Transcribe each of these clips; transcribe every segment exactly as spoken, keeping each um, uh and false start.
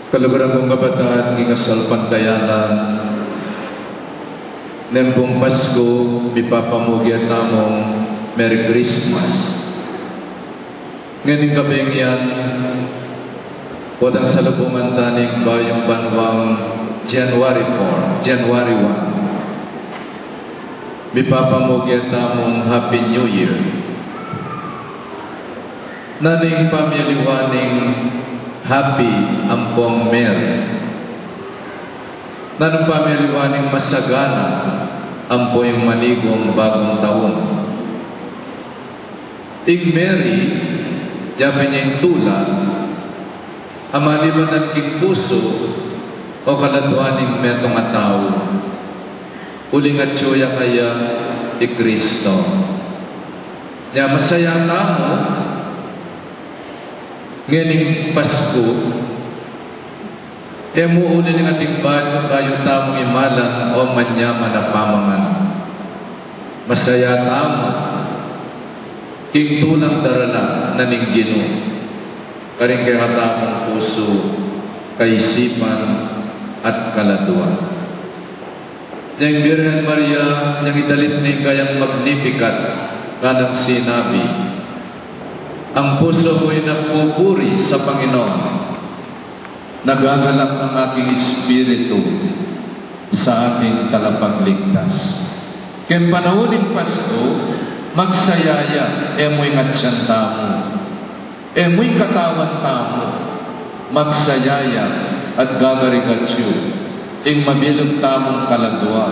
Kaluguran kung kapatad king kasalpantayanan, neng pung Pasku, mipapamuge tamung Merry Christmas. Ngening kabeng yan, potang salubungan ta ning bayung banuang January four, January one. Mipapamuge tamung Happy New Year. Nanung pamiliwan ning happy ampong merry? Nanung pamiliwan ning masagana ampong manigung bagung taun? Ing merry, yapin ya ing tula a malibanan king pusu o kaladua ning metung a tau, uling atyu ya kaya i Kristo. Nya masaya tamu ngening Pasku, e mu uli ning ating bayu, bayu tamung imalan o manyaman a pamangan. Masaya tamu king tulang darala na ning Ginu karing kekatamung pusu, kaisipan, at kaladua. Yang Birhen Maria, yang idalit ning kayang Magnificat, kanang sinabi, "Ang puso ko'y nagpupuri sa Panginoon, nagagalak ang aking espiritu sa ating Talapagligtas." King panaun ning Pasku, magsaya ya, e mu ing atyan tamu, e mu ing katawan tamu, magsaya ya at gagarigatyu ing mabilug tamung kaladua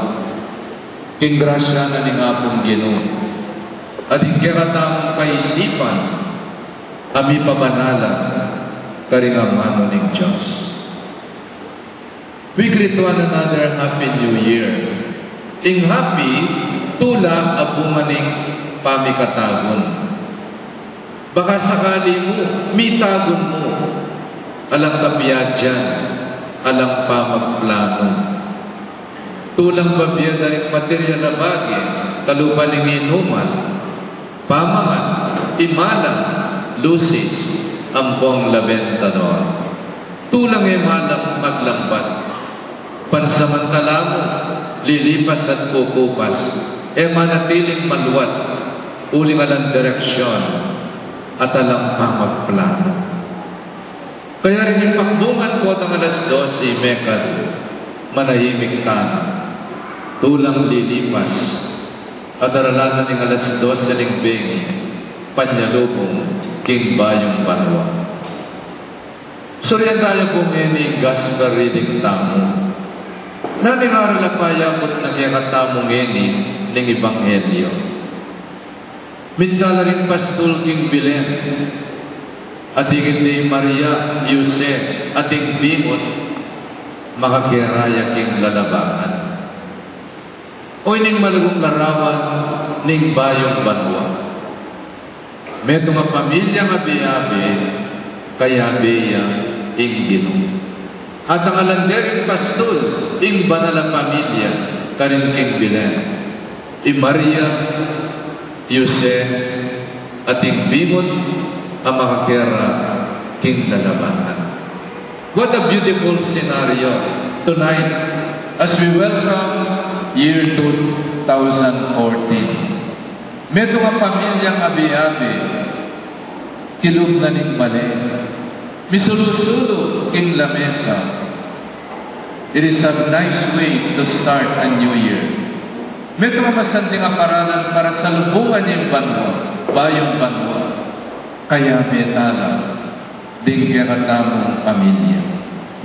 king grasya na ning Apung Ginu, at ing kekatamung kaisipan a mipabanalan karing amanu ning Dios. We greet one another Happy New Year. Ing happy, tula a bunga ning pamikatagun. Baka sakali mu, mitagun mu, alang kapiadyan, alang pamagplanu. Tulang babie da ring material a bage, kalupa ning inuman, pamangan, imalan, lusis, ampong labentador. Tulang e malang maglambat. Pansamantala mu, lilipas at kukupas, e manatiling maluat, uling alang direksyon at alang pamagplanu. Kaya rin ing pakbungan potang alas dose, mekad, manahimik tana. Tulang lilipas, at daralanan ing alas dose ning bengi, panyalubung king bayung banua. Surian taya pu ngeni ing gospel reading tamu. Nanu ing aral a payabut na kekatamu ngeni ning ebanghelyo? Minta la ring pastul king Belen, atin i Maria, Jose, at ing bingut, makakera ya king lalabangan. O ining malugud a larawan ning bayung banua. Metung a pamilyang abe-abe, kayabe ya ing Ginu. At ang alang dering pastul, ing banal a pamilya, karin king Belen. I Maria, i Jose, at ing bingut a makakera king lalabangan. What a beautiful scenario tonight as we welcome year two thousand fourteen. Metung a pamilyang abe-abe, kilub na ning bale, misulu-sulu king lamesa. It is a nice way to start a new year. Metung a masanting a paralan para salubungan ing banua, bayung banua. Kayabe tala ding kekatamung pamilya.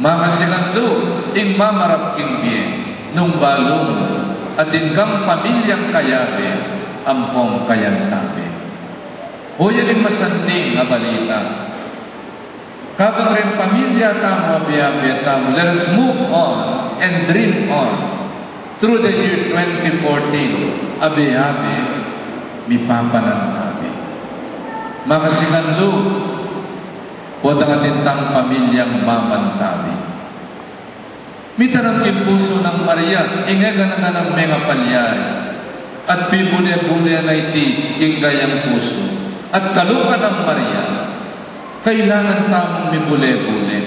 Makasikandu ing mamarap king bie nung balu mu, atin kang pamilyang kayabe ampong kayantabe. O yan ing masanting a balita. Kabang ring pamilya tamu, abe-abe tamu, let us move on and dream on through the year twenty fourteen, abe-abe, mipapanantabe. Makasikandu, potang atin tang pamilyang mamantabe. Mitanam king pusu nang Maria ing e ganang-ganang mengapalyari, at pibule-bule na iti king kayang pusu. At kalupa nang Maria, kailangan tamung mibule-bule.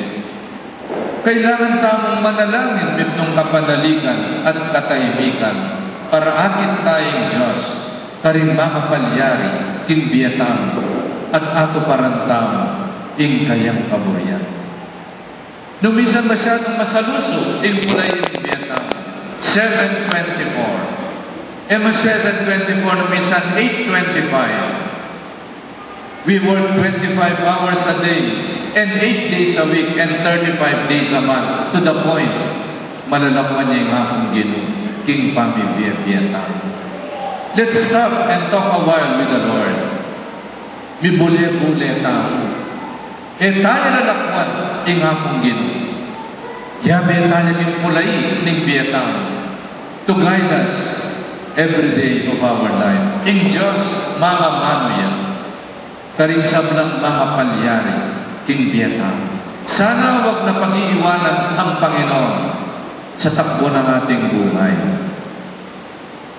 Kailangan tamung manalangin mitmung kapanaligan at katahimikan para akit taya king Dios, karing makapalyari king bie tamu at atuparan tamu ing kayang kaburian. Nung minsan masyadung masalusu ing pulayi ning bie tamu, seven twenty-four. E mas seven twenty-four, nung minsan eight twenty-five. We work twenty-five hours a day and eight days a week and thirty-five days a month, to the point malalakuan ya ing Apung Ginu king pamibie-bie tamu. Let's stop and talk a while with the Lord. Mibule-bule tamu. E taya lalakuan ing Apung Ginu. Yabe taya king pulayi ning bie tamu to guide us every day of our life. Ing Dios mamamanu ya karing sablang makapalyari king bie tamu. Sana wag na pag-iiwanan ang Panginoon sa takbo ng ating buhay.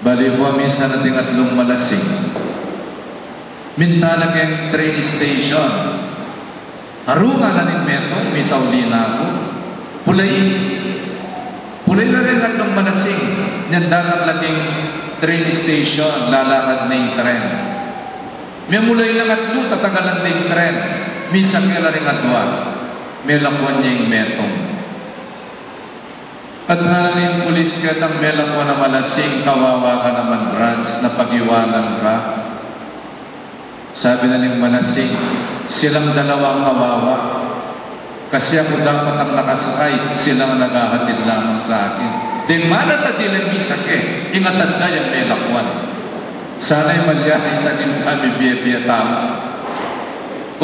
Bale pu, minsan atin atlung malasing. Minta na keng train station. Arungan na ning metung, mitauli na ku. Pulayi. Pulayi la ring atlung malasing. Nyan datang la king train station, lalakad na ing tren. Memulayi lang atlu, tatagalan na ing tren. Misake la ring adua. Melakuan ya ing metung. At ngana ning pulis ketang, "Melakuan a malasing, kawawa ka naman, Brans, napagiwanan ka." Sabi na ning malasing, "Silang dalawa kawawa. Kasi aku dapat ang nakasakay, sila ang naghahatid lamang sa akin. Deng mana ta di la misake ing atad da yang melakuan." Sana ing malyari ita king pamibie-bie tamu.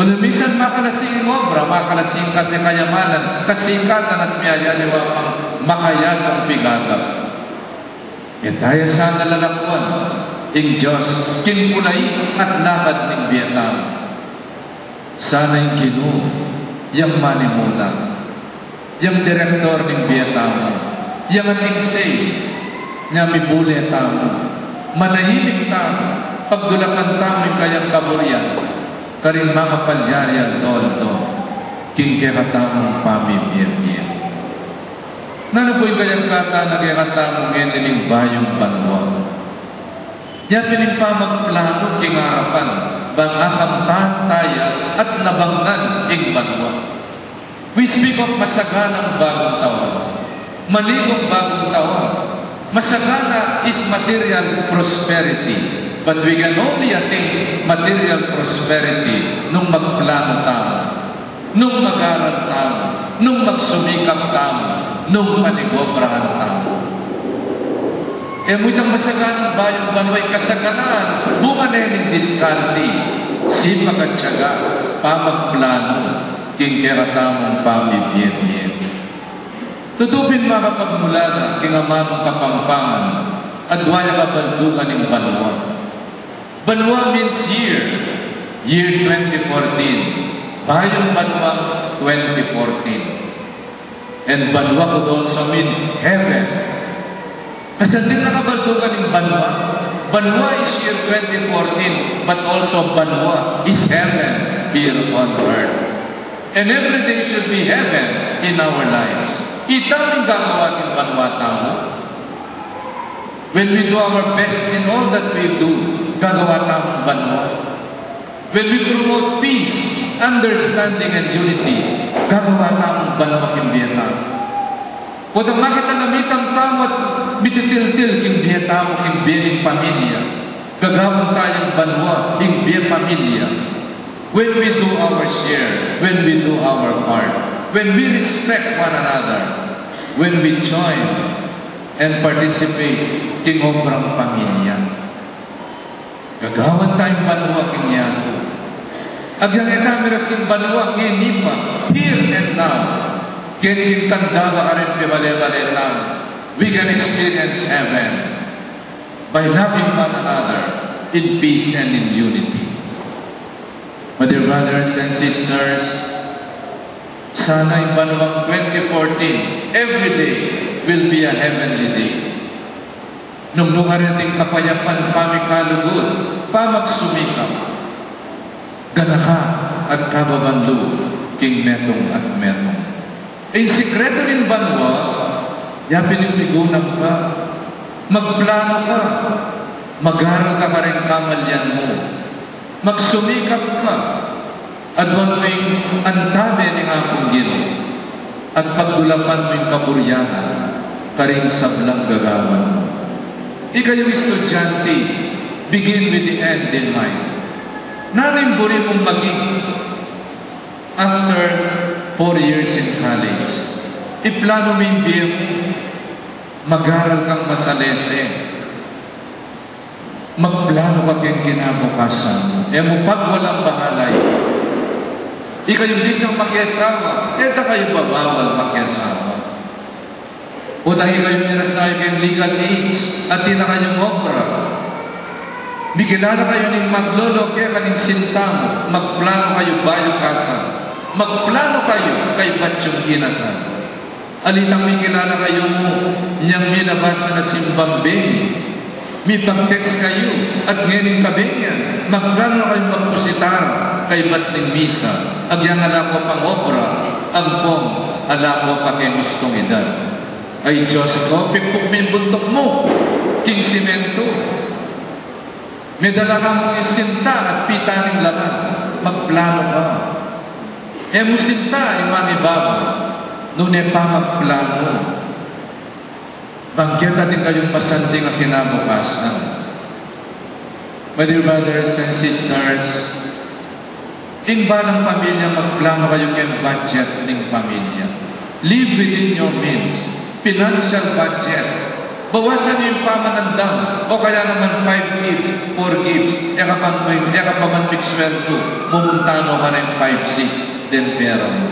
Nung minsan makalasing ing obra, makalasing kasi kayamanan, kasikatan at miyayaliwa pang makayatung pigagap. E taya sana lalakuan ing Dios king pulayi at lakad ning bie tamu. Sana ing Ginu yang manimuna, yang direktor ning bie tamu, yang ating say, nya mibule tamu, manahimik tamu, pagdulakan tamu ing kayang kaburian, karing makapalyari aldo-aldo king kekatamung pamibie-bie. Nanu pu ing kayang katana kekatamu ngeni ning bayung banua? Ya pin ing pamagplanu king arapan, bang akamtan taya at nabangan ing banua. We speak of masaganang bagong taon, maligong bagong taon. Masagana is material prosperity, but we can only attain material prosperity nung magplano tamu, nung mag-aral tamu, nung magsumikap tamu, nung manigobrahan tamu. E mu itang masaganang bayung banua, ing kasaganaan bunga ne ning diskarte, sipag at tiyaga, pamagplanu king kekatamung pamibie-bie. Tutu pin makapagmulala king amanung Kapampangan, adua yang kabaldugan ning banua. Banua means year, year twenty fourteen. Bayung banua, twenty fourteen. And banua could also mean heaven. Kasi atin na kabaldugan ning banua. Banua is year twenty fourteen, but also banua is heaven here on earth. And every day should be heaven in our lives. Ita ing gagawa king banua tamu. When we do our best in all that we do, gagawa tamung banua. When we promote peace, understanding, and unity, gagawa tamung banua king bie tamu. Potang makita na mitang tamu at mititiltil king bie tamu, king bie ning pamilya, gagawan tayang banua ing bie pamilya. When we do our share, when we do our part, when we respect one another, when we join and participate king obrang pamilya, gagawan tayang banua king yatu. Agyang e ta miras king banua ngeni pa, here and now, keni king tanda na karin pibale-bale tamu, we can experience heaven by loving one another in peace and in unity. My dear brothers and sisters, sana ing banuang twenty fourteen, every day will be a heavenly day. Nung nung atin kapayapan, pamikalugud, pamagsumikap, ganaka at kababandu king metung at metung. Ing sikretu ning banua, yapin ing migunam ka, magplano ka, mag-aral ka karing kamalian mu, magsumikap ka, aduan mu ing antabe ning Apung Ginu, at pagdulapan mu ing kaburian na karing sablang gagawan mu. Ikayu estudyante, begin with the end in mind. Nanu ing buri mung maging after four years in college? Iplano mu ing bie mu, mag-aral kang masalese. Magplano ka keng kinabukasan. E mu pagwalang bahala. Ikayung bisang makiasawa, e da kayu babawal makiasawa. Uta, ikayung mirasayu keng legal age at e na kayu mobra. Mikilala kayu ning maglolo keka ning sinta mu, magplano kayu bayu kasal. Magplano kayu kaybat yung kinasal. Alitang mikilala kayu mu, nyang milabas na simbang bengi. Mipag-text kayu, at ngening kabengi, magplano kayu magpusitar kaybat ning misa. Agyang ala ko pang obra, ampong ala ko pa keng ustung edad. Ay Dios ko, pipuk me ing buntuk mu king simentu. Medala ka mung isinta at pita ning laman, magplano ka. E mu sinta ing mangibabaw, nune pamagplano. Bang keta atin kayung masanting a kinabukasan. My dear brothers and sisters, ing balang pamilya, magplano kayu keng budget ning pamilya. Live within your means. Financial budget. Bawasan yu ing pamanandam, o kaya naman five gigs, four gigs, e ka pa man, e ka pa man migsweldo, mumunta no ka ring five, six, den pera mu.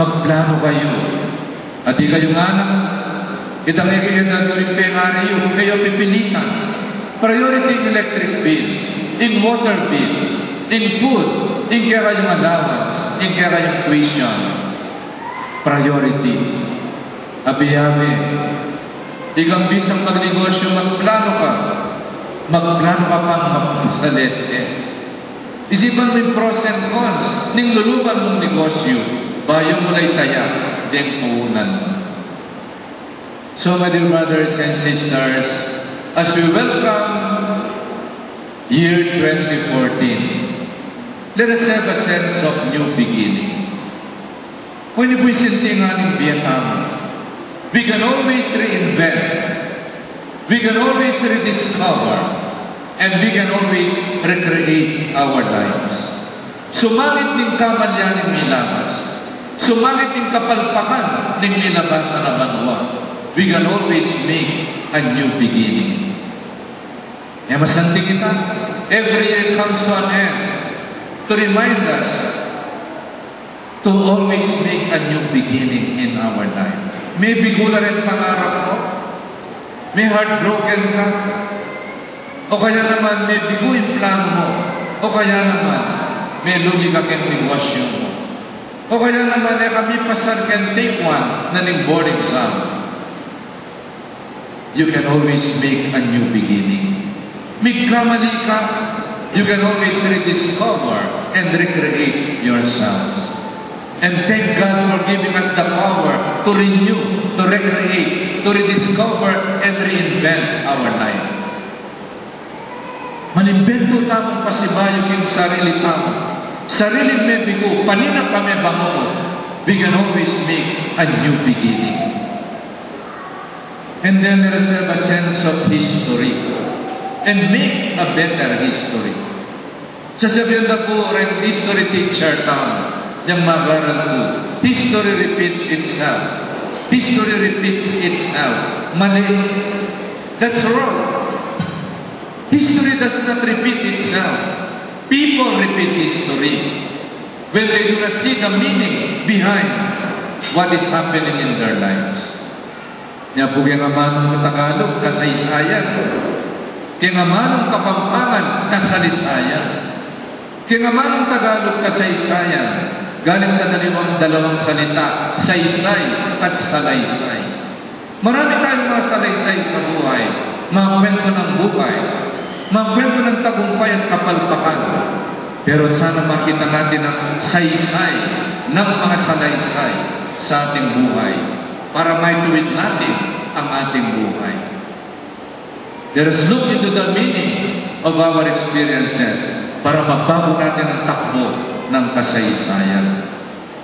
Magplano kayu. At ikayung anak, itang e ke edad yu ring pengari yu, e yu pipilitan. Priority ing electric bill, ing water bill, ing food, ing kekayung allowance, ing kekayung tuition. Priority. Abe-abe, ikang bisang magnegosyu, magplano ka. Magplano ka pang magsalese. Isipan mu ing pros and cons ning luluban mung negosyu, bayu mu la itaya deng punan mu. So, my dear brothers and sisters, as we welcome year twenty fourteen, let us have a sense of new beginning. Pwede pu ing sintingan ning bie tamu. We can always reinvent. We can always rediscover. And we can always recreate our lives. Sumangit ning kamalian ning milamas. Sumangit ning kapalpakan ning milabasan a banua. We can always make a new beginning. E masanting ita, every year comes to an end to remind us to always make a new beginning in our life. Mebigo la ring pangarap mu, me-heartbroken ka, o kaya naman mebigo ing plano mu, o kaya naman melugi ka keng negosyu mu, o kaya naman e ka mipasar keng take one na ning board exam. You can always make a new beginning. Migkamali ka, you can always rediscover and recreate yourselves. And thank God for giving us the power to renew, to recreate, to rediscover, and reinvent our life. Manimbentu tamung pasibayu king sarili tamu. Sarili mebigo, paninap a mebangun. We can always make a new beginning. And then let us have a sense of history and make a better history. Sasabian da pu reng history teacher tamu, yang mag-aral ku, "History repeat itself. History repeats itself." Mali. That's wrong. History does not repeat itself. People repeat history when they do not see the meaning behind what is happening in their lives. Nya pu, keng amanung Tagalog, kasaysayan. Keng amanung Kapampangan, kasalisayan. Keng amanung Tagalog, kasaysayan, galing sa dalawang, dalawang salita, saysay at salaysay. Marami tayong mga salaysay sa buhay, mga kwento ng buhay, mga kwento ng tagumpay at kapalpakan. Pero sana makita natin ang saysay ng mga salaysay sa ating buhay para maituwid natin ang ating buhay. Let us look into the meaning of our experiences para mabago natin ang takbo ng kasaysayan.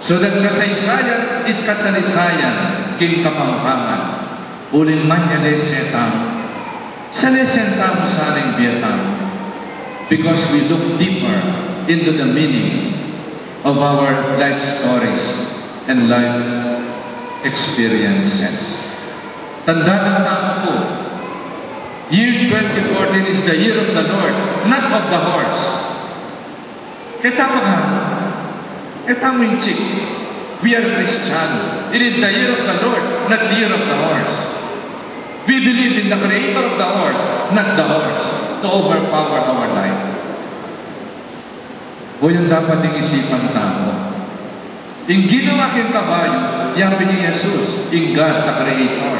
So that kasaysayan is kasaysayan king Kapampangan. Uling manyalese tamu, salesen tamu sana ing bie tamu, because we look deeper into the meaning of our life stories and life experiences. Tandaan tamu pu, year twenty fourteen is the year of the Lord, not of the horse. E tamu, e tamu ing chik. We are Christian. It is the year of the Lord, not the year of the horse. We believe in the creator of the horse, not the horse, to overpower our life. O, yan dapat ing isipan tamu. Ing ginawa king kabayu, yang pin i Jesus, ing God the Creator.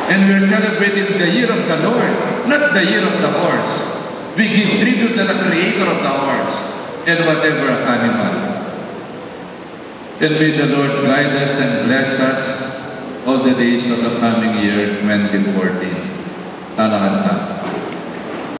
And we're celebrating the year of the Lord, not the year of the horse. We give tribute to the creator of the horse and whatever animal. And may the Lord guide us and bless us all the days of the coming year twenty fourteen. Talakad tamu.